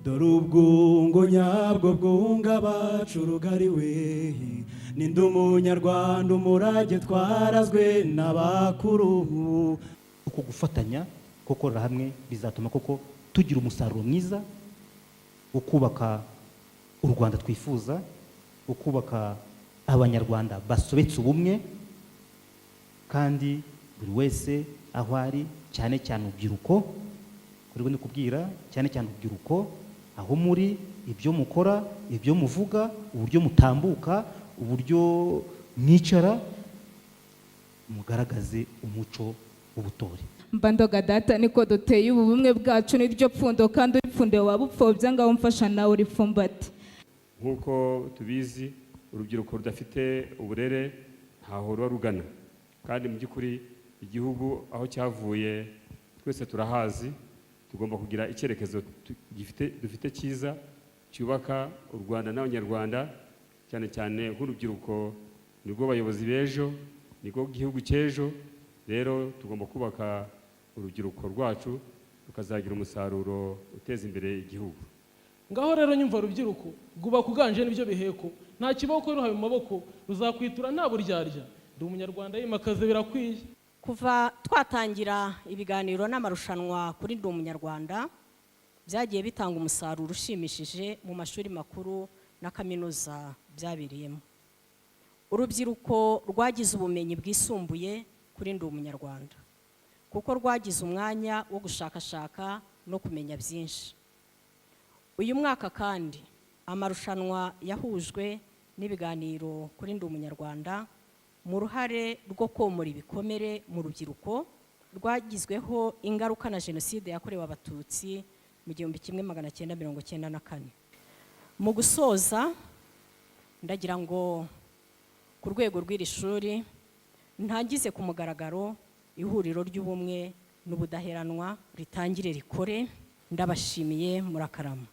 Dore ubwungo nyabwo bwunga abacu rugari we. Ninde Umunyarwanda, umurage twarazwe n'abakuru. Uko gufatanya, gukorera hamwe bizatuma koko tugira umusaruro mwiza wo kubaka u Rwanda twifuza, wo kubaka Abanyarwanda basobetse ubumwe, kandi buri wese aho ari, cyane cyane urubyiruko, kuri ni kubwira cyane cyane urubyiruko, aho muri, ibyo mukora, ibyo muvuga, uburyo mutambuka, uburyo mwicara, mugaragaze umuco w'ubutore. Mba ndoga data, niko duteye. Ubu bumwe bwacu niryo pfundo, kandi uripfundiye waba upfobya. Ngaho mfasha nawe uripfumbate. Nk'uko tubizi, urubyiruko rudafite uburere ntaho ruba rugana, kandi mu by'ukuri igihugu aho cyavuye twese turahazi. Tugomba kugira icyerekezo dufite cyiza cyubaka u Rwanda n'Abanyarwanda, cyane cyane nk'urubyiruko. Nibwo bayobozi b'ejo, nibwo gihugu cy'ejo. Rero tugomba kubaka urubyiruko rwacu rukazagira umusaruro uteza imbere igihugu. Ngaho rero nyumva rubyiruko, rwubaka uganje n'ibyo biheko, nta kiboko ruhaye mu maboko ruzakwitura nta buryarya. Ndi Umunyarwanda yimakaze birakwiye. Kuva twatangira ibiganiro n'amarushanwa kuri Ndi Umunyarwanda, byagiye bitanga umusaruro ushimishije mu mashuri makuru na kaminuza byabereyemo. Urubyiruko rwagize ubumenyi bwisumbuye kuri Ndi Umunyarwanda, kuko rwagize umwanya wo gushakashaka no kumenya byinshi. Uyu mwaka kandi amarushanwa yahujwe n'ibiganiro kuri Ndi Umunyarwanda mu ruhare rwo komora ibikomere mu rubyiruko rwagizweho ingaruka na Jenoside yakorewe Abatutsi mu 1994. Mu gusoza, ndagira ngo ku rwego rw'iri shuri ntangize ku mugaragaro ihuriro ry'ubumwe n'ubudaheranwa, ritangire rikore. Ndabashimiye, murakarama.